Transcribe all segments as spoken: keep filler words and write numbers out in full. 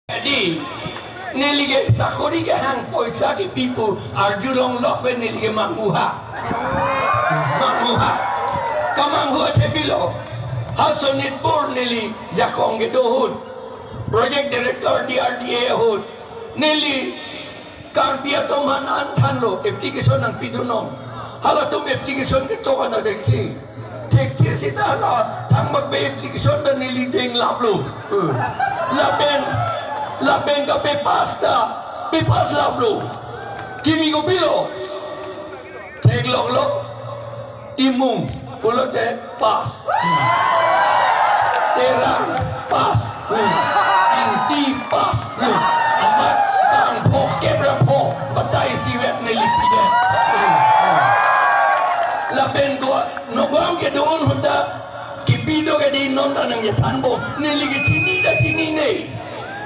Adi, neli ke sakori kehang poisa kepi pu arjulong lok pen neli ke manghuha. Manghuha. Kamanghu athe pilo. Ha Sonitpur neli jakong kedo ahut. Project Director D R D A ahut. Neli Karbi atum aphan an thanlo, application nangpidunnon. Halatum application ketok an thekthe. Thekthe seta hala thangbak pen application ta neli deng laplo. Hmm. Lapen, lapen kape pass ta, pe pass laplo. Kimi kopilo. Theklonglo. Timung pulote pass. Terang pass. Ingti pass. Amat bang pho kep ra pho. Batai sivet neli pide. Lapen ko Nagaon kedo ahut ta kepi do ke di non ta nangkethanbom. Neli ke chini ta chinine.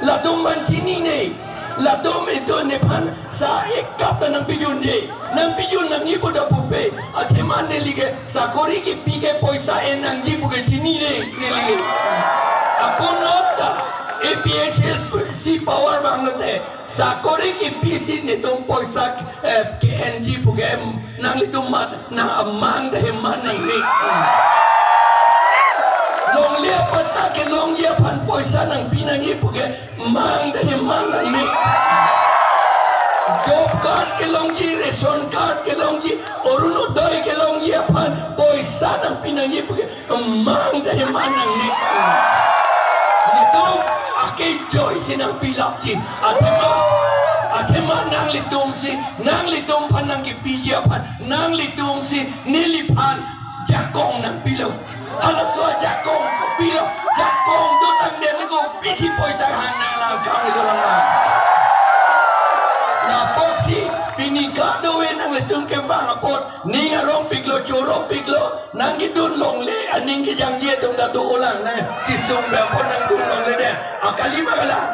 Latum aphan chinine. Latum itum nephan sa ek cup ta nangpijunje. Nangpijun nangji pu ta pupe. Athema neli ke sakori kepi ke poisa en nangji pu ke chinine. Neli ke. Ako non ta A P H L C power vanglote. Sakori kepi si netum poisa, eh, ke-enji pu ke nanglitum mat nang amang ta heman nangme. Longle apatta kelongji aphan poisa nangpi nangji pu ke mang ta heman nangme. Job card kelongji, ration card kelongji, Orunodoi kelongji aphan poisa nangpi nangji pu ke mang ta heman nangne. Netum akejoi si nangpilapji. Athema, athema nanglitum si, nanglitum aphan nangkepiji aphan, nanglitum si neliphan jakong nangpilo. Halaso ajakong kopilo, jakong do tangdet le kopi si poisa hang nang langkang itu lang. Lapusi pini kadokave nanglitum kevang apot, ning arongpiklo, chorongpiklo, nangkedun longle, aning kejangje atum ta dolang, nangkesung bang pon nangdun longle de. Akali ma kalang?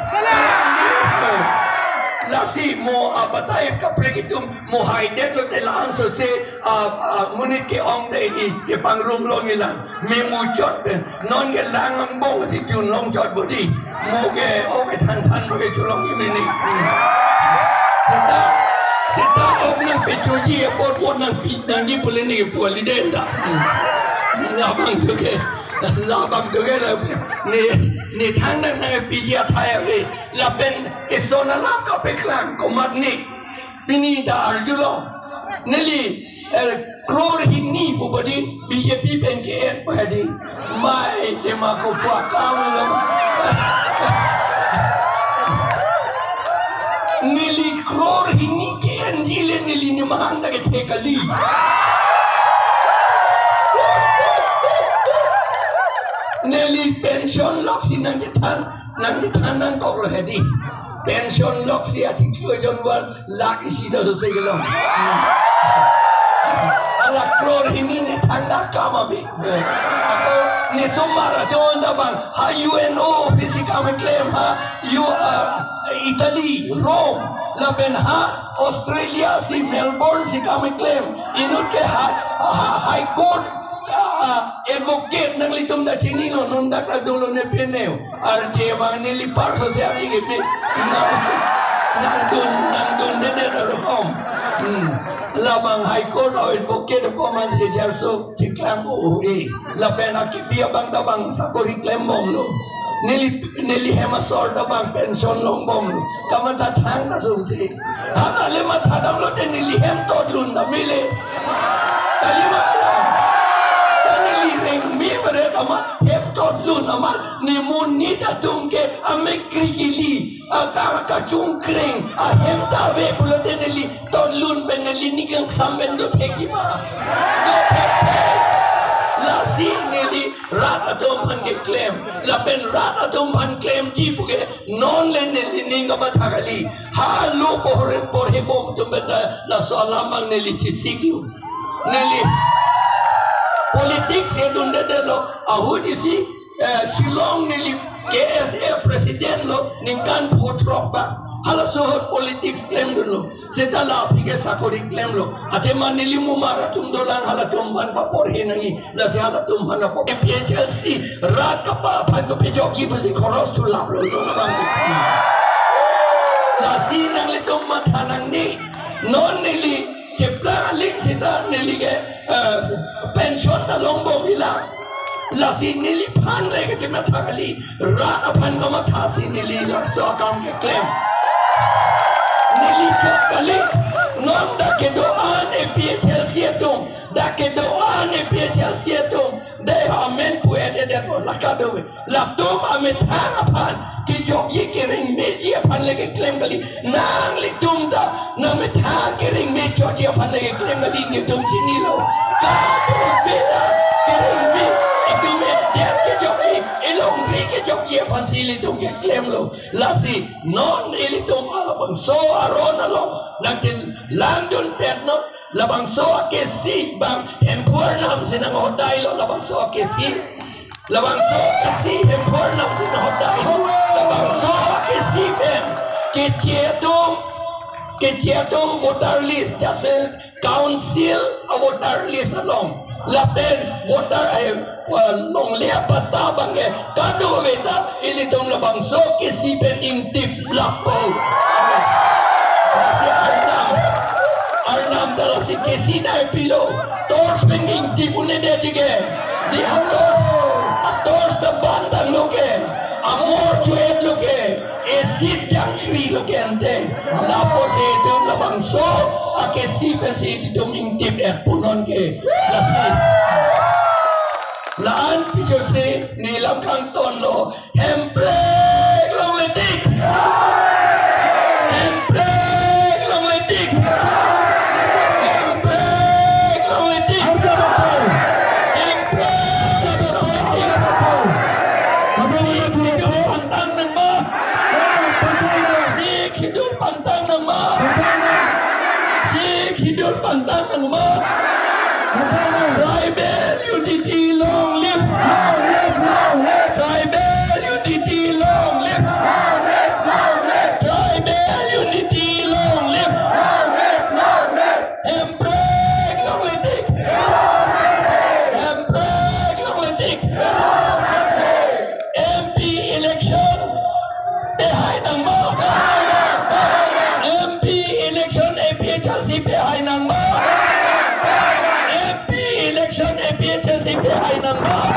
Lasi mo abatai kaprek itum mo haidetlote la-an sose, ah, ah, monit ke-ong de hi chepangrum longle lang. Memuchot pen. Non ke lang angbong si junlong chot bodi. Mo ke o ke than than mo ke chulong imini. Seta, seta ok nangpechoji apot, apot nangpi, nangji pule ne ke puali den ta. Hmm. Labang tu ke, labang tu ke la ne, ne thang nang nangpiji athai ave. Lapen eson alam kapeklang komatne. Pini ta arjulo. Neli, eh, crore hini pu bodi B J P pen ke-en pu hadi. Mai tema ko pu akam lo. Neli crore hini ke-enji le neli nemahang ta kethe kali. Neli pension lok si nangkethan, nangkethan nangkoklo hadi. Pension lok si achiklo jonwar lakh isi ta sose kelong. Hala crore hini ne thangta kam ave. Ako ne somar ajon ta bang ha U N O office si kam klem ha U, uh, Italy, Rome, lapen ha Australia si Melbourne si kam klem. Inut ke ha, ha High Court, ah, advocate nanglitum ta chinilo, non dak ta dolo ne peneu. Arje bang neli parso si ari ke pi. Nang, nangdun, nangdundedet arokom. Hmm. Labang High Court advocate ko man si jarso chiklang o e. Lapen akipi abang ta bang sakori klembomlo. Neli, neli hem asor ta bang pension longbomlo. Kamatha thang ta sungsi. Hala le matha damlote neli hem totlun ta mele. Kali ma kalang? Ta neli rengme beret amat hem totlun amat ne monit atum ke amek krikili, akang kachungkreng, ahem ta ave pulote neli totlun pen neli ning kangsam pen do thekji ma. Do thekthek. Lasi neli rat atum aphan keklem. Lapen rat atum aphan klemji pu ke non le neli ning kamatha kali. Halo porhe, porhebom atum pen ta laso alam bang neli chesiklo. Neli politics edundedetlo. Ahut isi, eh, Shillong neli K S A president lo ningkan pho throk bang. Halaso ahut politics klemdunlo. Seta la aphi ke sakori klemlo. Athema neli mumar atum dolang, halatum aphan paporhe nangji. Lasi halatum aphan paporhe. A P H L C rat kapa aphan kepejokji pusi khoros thulaplo. Ito na bang. Non neli cheplang aling sita neli ke, eh, pension ta longbom ilang. Lasi neliphan le kachematha kali, rat aphan kamathasi neli laso akam keklem. Neli chot kali, non dak kedo-an A P H L C atum, dak kedo-an A P H L C atum, dei amen pu-edet apot la kadokave. Latum amethang aphan kejokji keringmeji aphan le keklem kali. Nanglitum ta nangmethang keringme chotji aphan le keklem kali, netum chinilo. Kadokave ta keringme, itum edet kejokji, elongri kejokji aphansi ilitum keklemlo. Lasi non ilitum labangso aron along nangchelangdunpetnon. Labangso akesi bang Hemphu Arnam si nanghodailo, labangso akesi. Labangso akesi Hemphu Arnam si nanghodailo. Labangso akesi pen keche atum, keche atum voter list, just council a voter list along, lapen voter, eh, longle apatta abang ke kadokave ta ilitum labangso akesi pen ingtip lapo. Lasi Arnam, Arnam ta lasi akesi nangpilo. Torch pen ingtip un-edetji ke. Dei atorch, atorch ta bantanglo ke, amor cho-etlo ke, esit jangkrilo ke ante. Lapusi itum labangso akesi pensi itum ingtip-et punon ke. Lasi la-an pijotsi neli lam kangtonlo. Hemprek longletik. Hemprek longletik. Hemprek longletik. Hemprek longletik. Sixth Schedule pangthang nangma. Sixth Schedule pangthang nangma. Sixth Schedule pangthang nangma. Tribal unity long live. Long live, long live. Tribal unity long live. Long live, long live. Tribal unity long live. Long live, long live. Hemprek longletik. Hemprek longletik. M P election pehai nangma. M P election A P H L C pehai nangma. M P election A P H L C pehai nangma.